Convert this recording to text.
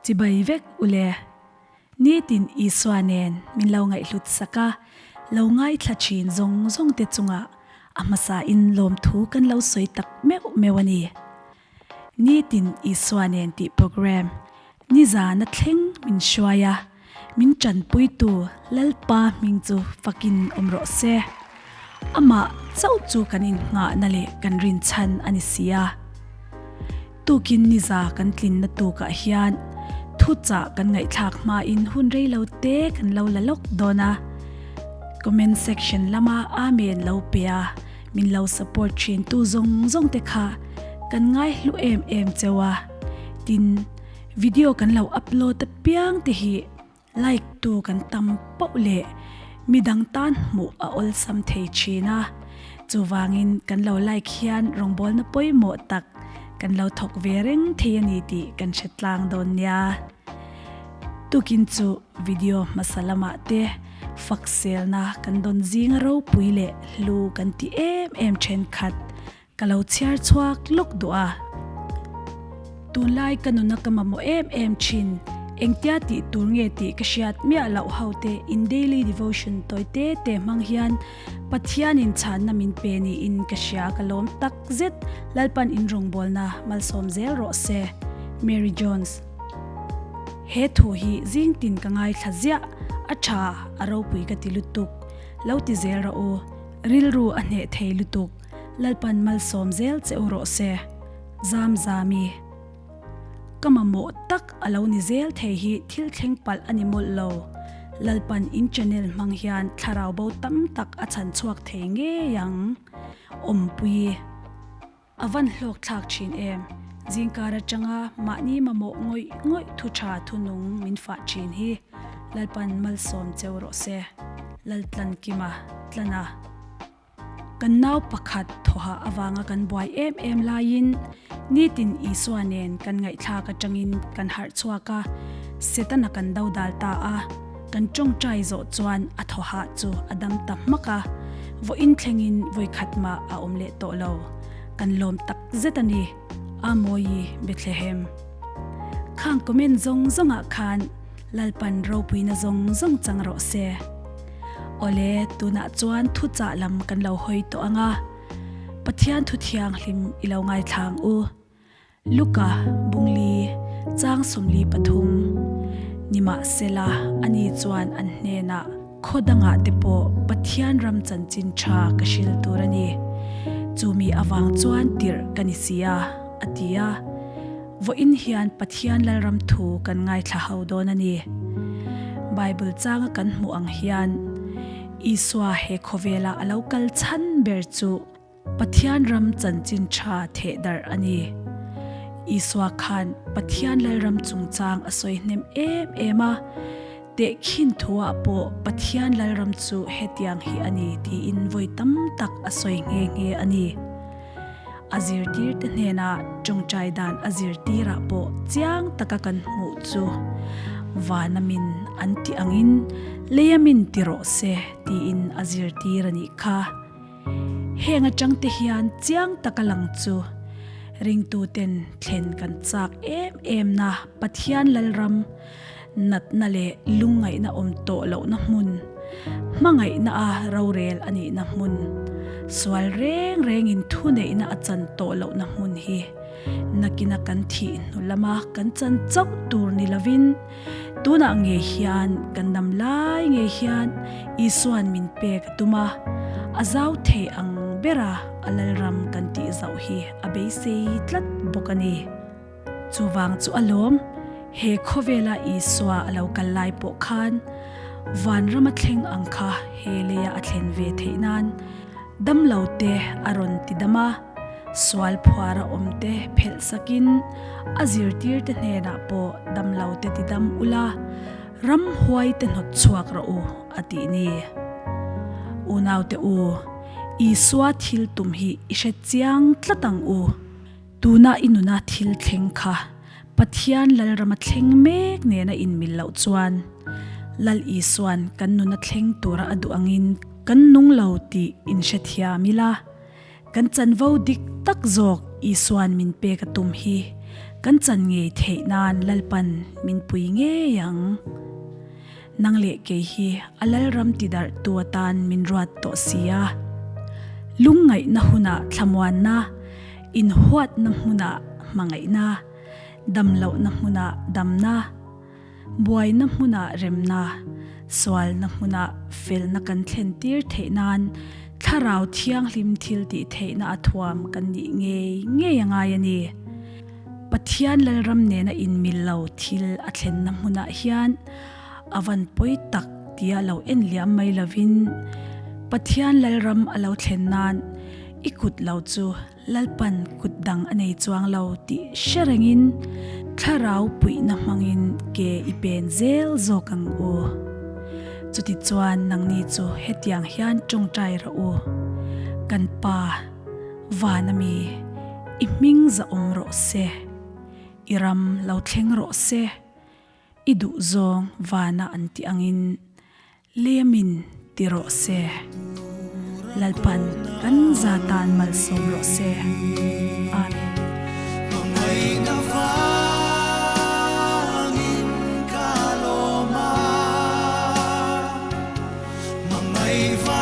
Chibai vek ule. Nitin Isua nen min lo ngaihhlut sak a, lo ngaithla thin zawng zawng te chungah a hmasa in lawmthu kan lo sawi tak meuh meuh a ni. Nitin Isua nen tih program nizana thleng min hruai a, min tanpuitu Lalpa hming chu fakin awm rawh se. Amah chauh chu kan innghahna leh kan rinchhan a ni si a. Tukin niza kan tlinna tukah hian thuchah kan ngaihthlak hmain hun rei lo te kan lo la lawk dawn a. Comment section lama Amen lo pe a, min lo support thin tu zawng zawng te kha kan ngaihlu em em cheu a. Tin, video kan lo upload apiang te hi Like tu kan tam poh leh midang tan hmuh a awlsam thei thin a, chuvangin kan lo like hian rawngbawlna pawimawh tak kan lo thawk ve reng thei a ni tih kan hre tlang dawn nia. Tukin chu video hmasa lamah te fak selna kan dawn zinga ropui leh hlu kan ti em em thenkhat Ka lo chhiar chhuak lawk duh a. Tunlai ka nuna ka mamawh em em thin, engtia tih tur nge tih ka hriat miah loh ho te in daily devotion tawi te te hmang hian Pathianin chhanna min pe niin ka hria ka lawm tak zet Lalpan in rawngbawlna malsawm zel rawh se. Mary Jones. He thu hi zing tin ka ngaithla ziah, a tha, a ropui ka ti lutuk. Lo ti zel rawh u, rilru a hneh thei lutuk. Lalpan malsawm zel che u rawh se. Zam Zami. Ka mamawh tak a lo ni zel thei hi thil thleng palh a ni mawlh lo. Lalpan in channel hmang hian thlarau bo tam tak a chhan chhuak thei ngei ang. Awmpui. A van hlawk thlak thin em. Zingkar atanga mahni mamawh ngawih ngawih thu tha thu nung min fah thin hi Lalpan malsawm cheu rawh se. Laltlankima tlana. Kan nau pakhat thawhah avanga kan buai em em laiin nitin Isua nen kan ngaihthlak atangin kan harh chhuak a, Setana kan do dal ta a, kan tawngtai zawh chuan a thawhah chu a dam ta hmak a, vawiin thlengin vawikhat mah a awm leh tawh lo. Kan lawm tak zet a ni, Amawi Bethlehem. Khang comment zawng zawngah khan Lalpan ropuina zawng zawng chang rawh se. Awle, tunah chuan thuchah lam kan lo hawi tawh ang a, Pathian thu thianghlim i lo ngaithla ang u. Luka, Bungli, Chang 43, Nimahsela, ani chuan an hnenah, Khaw dangah te pawh Pathian ram chanchin tha ka hril tur a ni. Chumi avang chuan tirh ka ni si a, a ti a. Vawiin hian Pathian Lalram thu kan ngaithla ho dawn a ni. Bible changa kan hmuh ang hian Isua he khawvela a lo kal chhan ber chu Pathian ram chanchin tha theh darh a ni. Isua khan Pathian Lalram chungchang a sawi hnem em em a, tehkhin thuah pawh Pathian Lalram chu hetiang hi a ni tiin vawi tam tak a sawi nghe nghe a ni. A zirtirte hnena tawngtai dan a zirtirah pawh chiang taka kan hmuh chu vana min an tih angin leia min ti rawh se tiin a zirtir a nih kha. Heng atangte hian chiang taka lang chu ringtuten thlen kan chak em em na Pathian Lalram natna leh lungngaihna awm tawh lohna hmun, hmangaihna a rorel a nihna hmun, sual reng rengin thuneihna a chan tawh lohna hmun hi nakina kan thih hnu lama kan chan chauh tur ni lovin tunah ngei hian kan dam lai ngei hian Isuan min pek a tum a, a zau thei ang bera a Lalram kan tih zauh hi a beisei tlat bawk a ni. Chuvang chu alawm, he khawvela Isua a lo kal lai pawh khan vanram a thleng ang kha he leia a thlen ve theih nan damlo te a rawn ti dam a, sual phuara awm te phelh sakin a zirtir te hnenah pawh damlo te ti dam ula, ramhuai te hnawt chhuak rawh u a tih ni. Unaute u, Isua thil tum hi i hre chiang tlat ang u. Tuna i nuna thil thleng kha Pathian Lalrama thleng mek nena inmil loh chuan Lal Isuan kan nuna thleng tura a duh angin kan nung lo tih inhrethiam ila, kan chanvo dik tak zawk Isuan min pek a tum hi. kan chan ngei theih nan Lalpan min pui ngei ang. Nang leh kei hi a Lalram tidarh tu atan min ruat tawh si a. Lungngaihna hunah thlamuanna, inhuatna hmunah hmangaihna, damlohna hmunah damna, Buaina hmunah remna, sualna hmunah felna kan thlen tir theih nan Thlarau Thianghlim thil tih theihna a thuam kan nih ngei ngei a ngai a ni. Pathian Lalram nena inmil lo thil a thlenna hmunah hian a van pawi tak tia lo en liam mai lovin Pathian Lalram a lo thlen nan i kut lo chu Lalpan kut dang a nei chuang lo tih hre rengin thlarau puihna hmangin ke i pen zel zawk ang u. Chutichuan nangni chu hetiang hian tawngtai rawh u, Kan Pa, vana mi, i hming zahawm rawh se, i ram lo thleng rawh se, i duhzawng vana an tih angin Lemin ti rawh se. Lalpan kan za tan malsawm rawh se. Amen. Hmangaihna vangin ka lawm a, hmangaih vangin.